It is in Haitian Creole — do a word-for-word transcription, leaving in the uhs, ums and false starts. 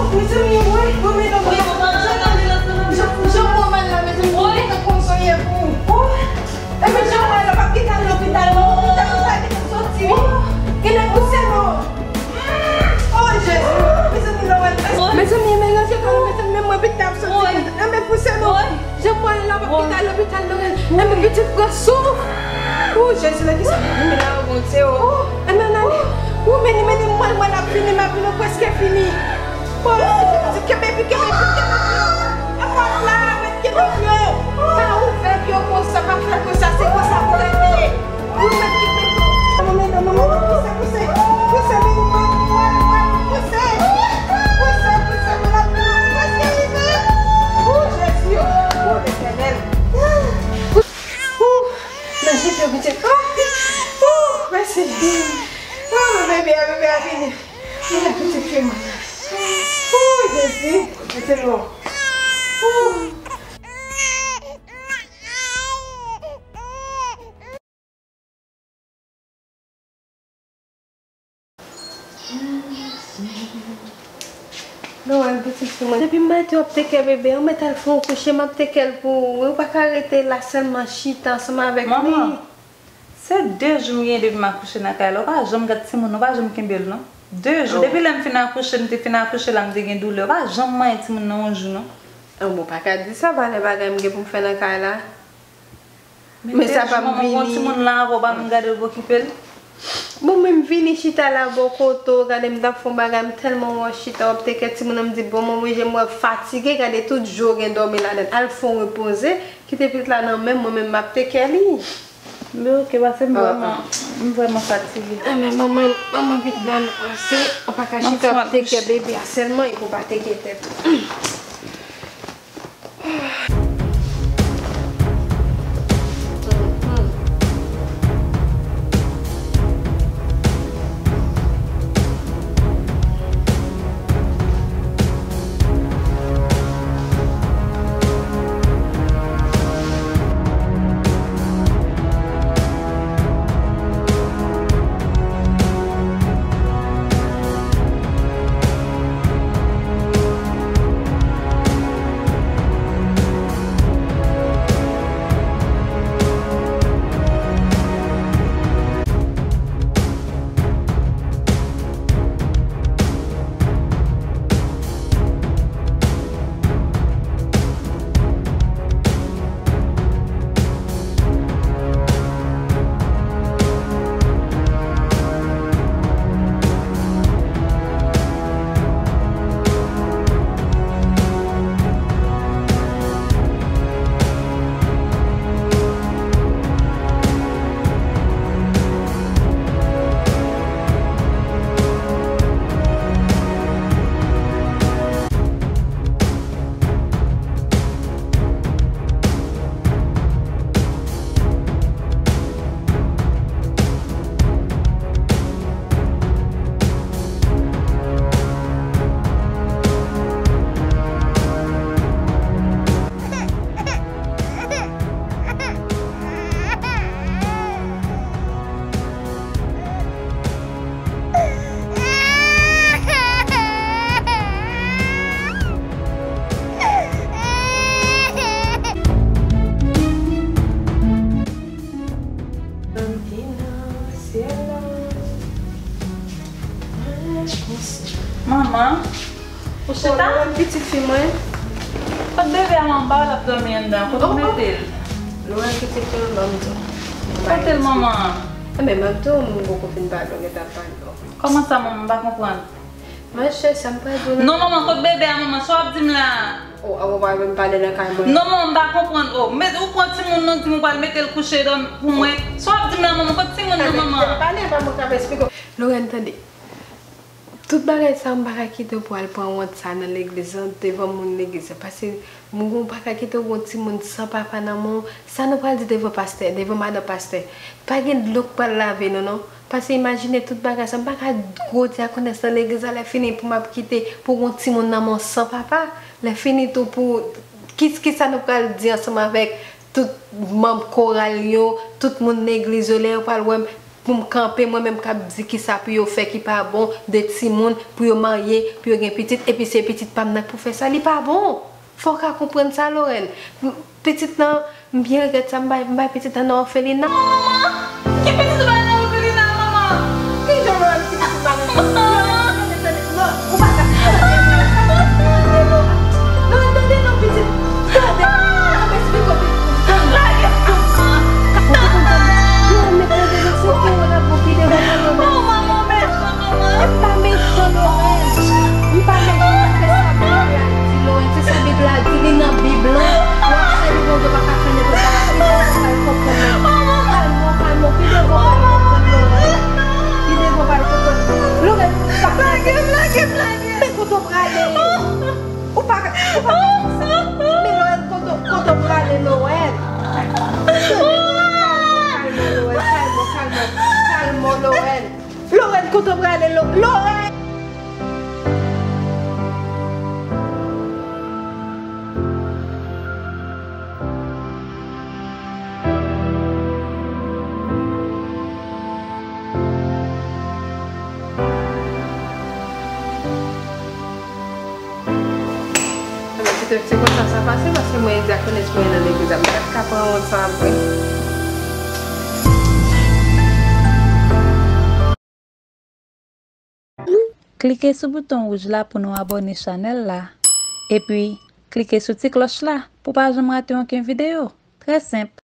Mezanmi, wi, wi, medam, wi, jan, jan, jan mwen mal la, mezanmi, wi, mwen te konn sonye pou ou. Ebyen, jan mwen la, pa kite al lopital, non, lopital, ou pa kite soti, wi. Genlè pouse, non. Oh, Jezi, mezanmi, Lawèl, mezanmi, men ranje kò nou, mezanmi, men mwen pita ap soti, mezanmi, men pouse, non. Jan mwen la, pa kite al lopital, Lawèl, men pitit pran souf. Oh, Jezi, nan kisa m ap viv la, oh, Bondye, oh. Oh, men, men, oh, men li, men li, mwen, mwen ap fini, m ap, mwen prèske fini. Oh, Jezi, kenbe pye, kenbe pye, kenbe pye. E pa la, men kenbe pye. Pa ouvè pye konsa, pa fè l konsa, se konsa pou rete. Ou mèt kenbe pye. Manman, manman, manman, pouse, pouse. Pouse, vin, vin, vin, vin, pouse. Pouse, pouse, pouse, pouse, pouse, pouse. Oh, Jezi, oh, oh, Letènèl. Ouh, nan je pye pitit. Ouh, mèsi. Ouh, bebe a, bebe a vini. Vini, pitit fi mwen. Ouh, Jezi, mete lò. Ouh. Lawèl, pitit fi mwen. Depi maten w ap tekè bebe a, ou mèt al fè yon kouche, m ap tekè l pou ou wi. Ou pa ka rete la sèlman chita ansanm avèk li. Manman, se de jou m gen depi m akouche nan kay la. Ou pa janm gad timoun nan, ou pa janm kenbe l non. De jou. Oh. Depi lè m fin akouche, m te fin akouche la, m te gen doulè. Ou pa janm manyen timoun nan yon jou non. An bon, pa ka di sa, valè bagay m gen pou m fè nan kay la. Men sa pa m vini. Timoun la avè w pa menm gade l pou okipe l. Bon, men m vini chita la bò kote w, gade m t ap fè yon bagay, m tèlman wè w chita w ap tekè timoun nan, m di bon, mwen menm jan m wè fatige, gade tout je w gen dòmi ladan l. Al fè w repoze, kite pitit la nan men m, mwen menm m ap tekè li. Men oke, paske m vrèman, m vrèman fatige. Enben manman, manman pitit la nou pase, ou pa ka chita w ap tekè bebe a sèlman, epi w pa tekè tèt ou. Manman, ou chita? Lorène, pitit fi mwen. Kot bebe a manman ba w l ap dòmi anndan? Kot ou mete l? Lorène, pitit fi mwen, ban m di w. Kote l manman? Enben, m ap di w, m poko fin pale w, m gentan pale w. Kòman sa manman, m pa konprann. Monchè, sa m pral di w la. Non, manman, kot bebe a, manman? Sa w ap di m la? Oh, awo, pa vin pale nan kay mwen. Non, manman, m pa konprann. Oh, men ou pran timoun nan, di m ou pral mete l kouche dòmi pou mwen. Sa w ap di m la, manman? Kot timoun nan, manman? Tande, tande, pale, pa mwen k ap esplike w. Lorène, tande. Tout bagay sa, m pa ka kite w pou al pran wont sa nan legliz lan, devan moun legliz lan. Paske m gon pa ka kite w gon timoun san papa nan men w. Sa nou pral di devan pastè, devan madan pastè. Pa gen dlo k pral lave nou non. Paske imajine tout bagay sa, m pa ka gwo dyakonès nan legliz la, lè fini pou m ap kite pou gon timoun nan men w san papa. Lè fini tou pou ki, kisa nou pral di ansanm avèk tout manm koral yo, tout moun legliz yo, lè yo pral wè m, Pou m kanpe, mwen menm k ap di kisa pou yo fè ki pa bon, de timoun, pou yo marye, pou yo gen pitit, epi se pitit pa m nan k pou fè sa, li pa bon. Fò w ka konprann sa, Lorèn. M-, pitit lan, m byen regrèt sa, m bay, m bay pitit lan nan òfelina. Manman! Ki pitit ou bay nan òfelina, manman? Ki jan Lorèn ki pitit ou bay nan òfelina? Lorèn, tande, tande, Lorèn, ou pa ka, tande, tande, tande, Lorèn, tande non, pitit. Tande, tande, tande. Lorèn, tande, tande, se pou ou la pou ki devan Lorèn. Oh, manman, mechan, manman. M pa mechan, Lorèn. M pa mechan, se sa Bib la di, Lorèn. Se sa Bib la di, li nan Bib lan. W ap sèvi Bondye, w pa ka fè nenpòt bagay. Pi devan w pral konprann. Kalme w, kalme w, pi devan w pral konprann, Lorèn. Pi devan w pral konprann. Lorèn, pa ka fè. Blage, blage, blage. Men kote w prale? Ou pa ka, ou pa ka fè sa. Men Lorèn, kote, kote w prale, Lorèn? Kalme w, Lorèn, kalme w, kalme w, kalme w, Lorèn. Lorèn, kote w prale, Lo-, Lorèn? Ebyen, se te, se konsa sa pase, paske mwen e dyakonès mwen nan legliz la, m pa t ka pran wòl sa apre. Klike sou bouton wouj la pou nou abòne chanèl la. Epi, klike sou ti klòch la pou pa janm rate okenn videyo. Trè senp.